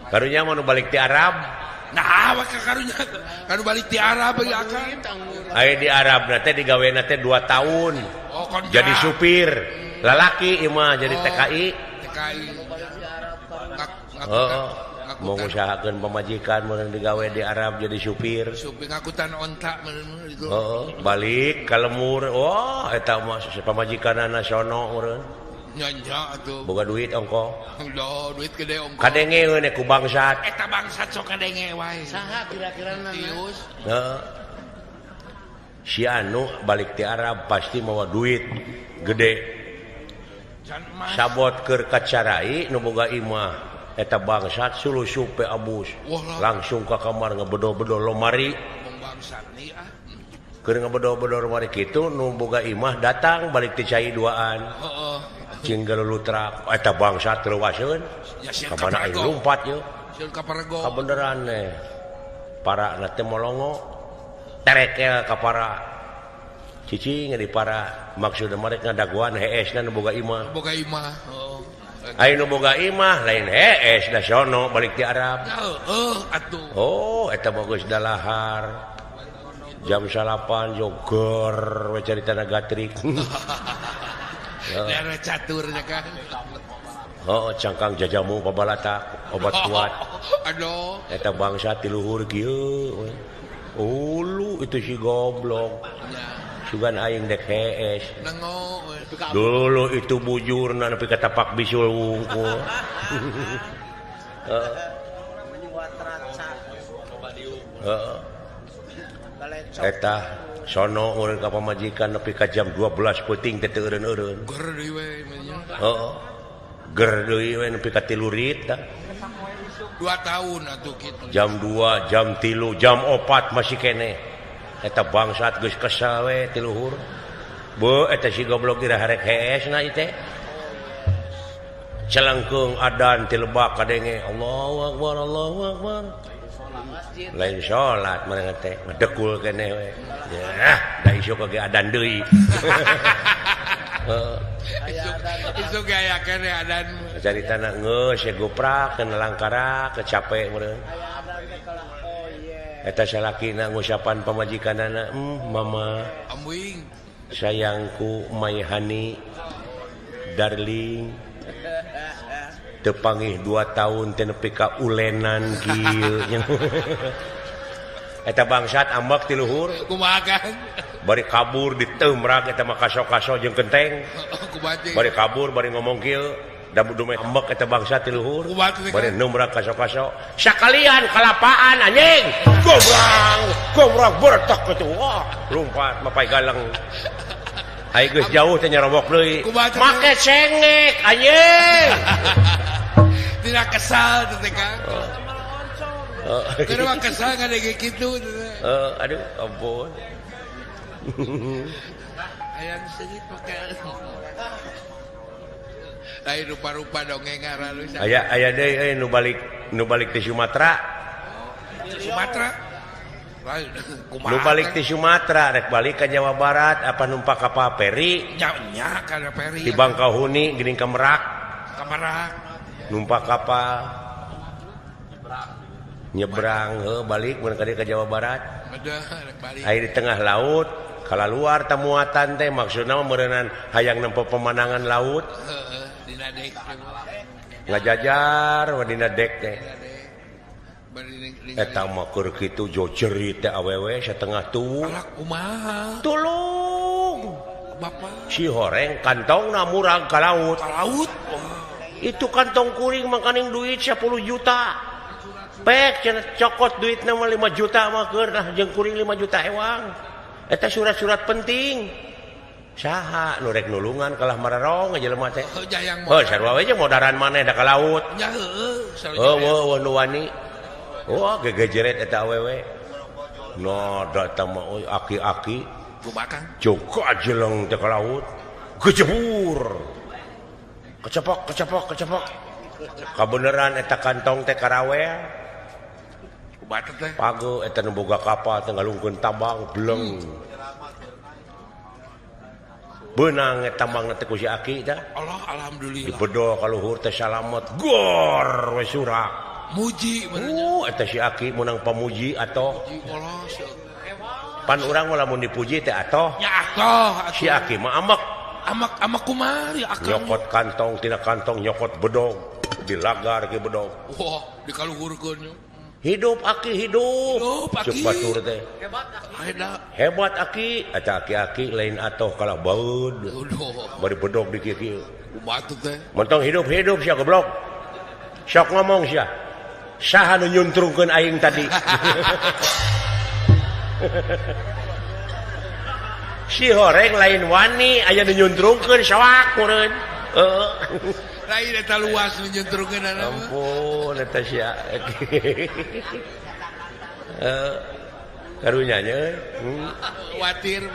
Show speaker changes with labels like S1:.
S1: Karunya mah nu balik ti Arab.
S2: Nah, awak karunya kanu balik ti Arab ya kan.
S1: Aya di Arab na teh digawena teh 2 tahun.
S2: Oh, kontrak.
S1: Jadi supir. Lalaki ieu mah jadi TKI.
S2: TKI.
S1: Heeh. Mau ngusahakeun pamajikan mun digawe di Arab jadi supir.
S2: Supir ngakutan onta meureun itu.
S1: Heeh, balik ka lemur. Wah, eta mah pamajikanana sono meureun.
S2: Nya atuh.
S1: Boga duit ongko.
S2: Duh, duit gede ongko.
S1: Kadenge we ku bangsat.
S2: Eta bangsat sok kadenge wae.
S3: Saha kira-kirana?
S2: Tius.
S1: Heeh. Si anu balik ti Arab pasti mawa duit gede. Sabot keur kacarai nu boga imah. Eta bangsat sulusup pe abus. Langsung ka kamar ngebedo-bedo lomari. Keur ngebedo-bedo lomari kitu nu boga imah datang balik ti cai duaan.
S2: Heeh.
S1: Cing galulutrak eta bangsat leuwaseun. Ka mana aing lumpat yeuh.
S2: Sieun ka parego.
S1: Kabeneran teh. Para na teh molongo. Terekel ka para. Cicing di para maksudna mereka ngadaguan heesna nu boga imah.
S2: Boga imah. Heeh.
S1: Aing nu boga imah lain hees da sono balik ti Arab.
S2: Heeh atuh.
S1: Oh, eta mah geus dalahar. Jam 9 jogor we carita gatrik.
S2: Darah caturnya kan.
S1: Oh, cangkang jajamu pabalatak obat kuat.
S2: Aduh.
S1: Eta bangsa ti luhur kieu. Ulu itu si goblok. Sugan aing dek hees. Dulu itu bujurna nepi ka tapak bisul wungkul. Heeh. Eta sono urang ka pamajikan nepi ka jam 12 peuting teh teu eureun-eureun.
S2: Ger deui we nya.
S1: Heeh. Ger deui we nepi ka 3 rit tah.
S2: 2 tahun atuh kitu.
S1: Jam 2, jam 3, jam 4 masih keneh. Eta bangsat geus kesel we ti luhur. Beuh eta si goblok dira harek heesna ieu teh. Celengkeung adan ti lebak kadenge Allahu akbar Allahu akbar. Lain salat manehna teh ngedekul keneh we. Yah, da isuk ge adan deui. Heeh.
S2: Isuk ge aya keneh adan.
S1: Caritana geus ye goprak kana langkara kecape meureun. Eta salakina ngusapan pamajikanana, mama.
S2: Ambuing.
S1: Sayangku my honey darling. Teu pangih 2 tahun teh nepi ka ulenan kieu. Eta bangsat ambek ti luhur.
S2: Kumaha kan?
S1: Bari kabur diteumrak eta mah kaso-kaso jeung kenteng. Bari kabur bari ngomong kieu. Da dumeh ambek eta bangsat ti luhur. Bari neumrak kaso-kaso. Sakalian kalapaan anjing. Gobrang, gobrang bertak kitu. Wah, lumpat mapai galeng. Ai geus jauh teh nyarobok deui. Make cengek anjing.
S2: Tidak kesal teh Kang. Keur mah kesal ngadege kitu.
S1: Heeh, aduh ampun.
S2: Hayang seungit make. Lain rupa-rupa dongeng aralus.
S1: Aya aya deui euy nu balik ti Sumatera.
S2: Sumatera.
S1: Nu balik ti Sumatera rek balik ka Jawa Barat apa numpak kapal peri?
S2: Nya nya kana peri.
S1: Di Bangkahuni geuning ka Merak.
S2: Ka Merak.
S1: Numpak kapal. Nyebrang heuh balik mun ka dieu ka Jawa Barat. Aya di tengah laut, kalaluar tamuatan teh maksudna mah meureunnan hayang nempo pemandangan laut.
S2: Heeh, dina dek.
S1: Ngajajar we dina dek teh. Eta mah keur kitu jo jerit teh awewe satengah tuwuh.
S2: Alak kumaha?
S1: Tolong.
S2: Bapak.
S1: Si horeng kantongna murag ka laut.
S2: Ka laut.
S1: Itu kantong kuring makaning duit 10 juta. Pek cenah cokot duitna mah 5 juta mah keur nah jeung kuring 5 juta ewang. Eta surat-surat penting. Saha nu rek nulungan kalah mararong jelema teh. Heuh sarua we jeung modaran maneh da ka laut.
S2: Nya heueuh.
S1: Heueuh nu wani. Wah gegejeret eta awewe. No da eta mah euy aki-aki.
S2: Kumaha?
S1: Joko ajeleng teh ka laut. Gejebur. Kecepok kecepok kecepok. Kabeneran eta kantong teh karawel. Pago eta nu boga kapal teh ngalungkeun tambang bleng. Beunang eta tambangna teh ku si aki tah.
S2: Allah alhamdulillah.
S1: Dibedol ka luhur teh salamet gor we surak.
S2: Muji
S1: eta si Aki menang pamuji atau pan urang mah lamun dipuji teh atoh.
S2: Ya atoh.
S1: Si Aki mah amak.
S2: Amak amak kumari akang.
S1: Nyokot kantong tina kantong nyokot bedog dilagar ke bedog.
S2: Wah, dikaluhurkeun.
S1: Hidup Aki hidup.
S2: Hidup Aki.
S1: Cuk batur teh.
S2: Hebat Aki.
S1: Hebat Aki eta aki-aki lain atoh kalah baeud. Bari bedog di kieu-kieu.
S2: Batu teh.
S1: Mentong hidup-hidup sia goblok. Sok ngomong sia. Saha nu nyuntrungkeun aing tadi. Si horeng lain wani aya nu nyuntrungkeun soak meureun. Heeh.
S2: Lain eta luas nu nyuntrungkeun.
S1: Ampun eta sia. Heeh. Karunya nya
S2: watir.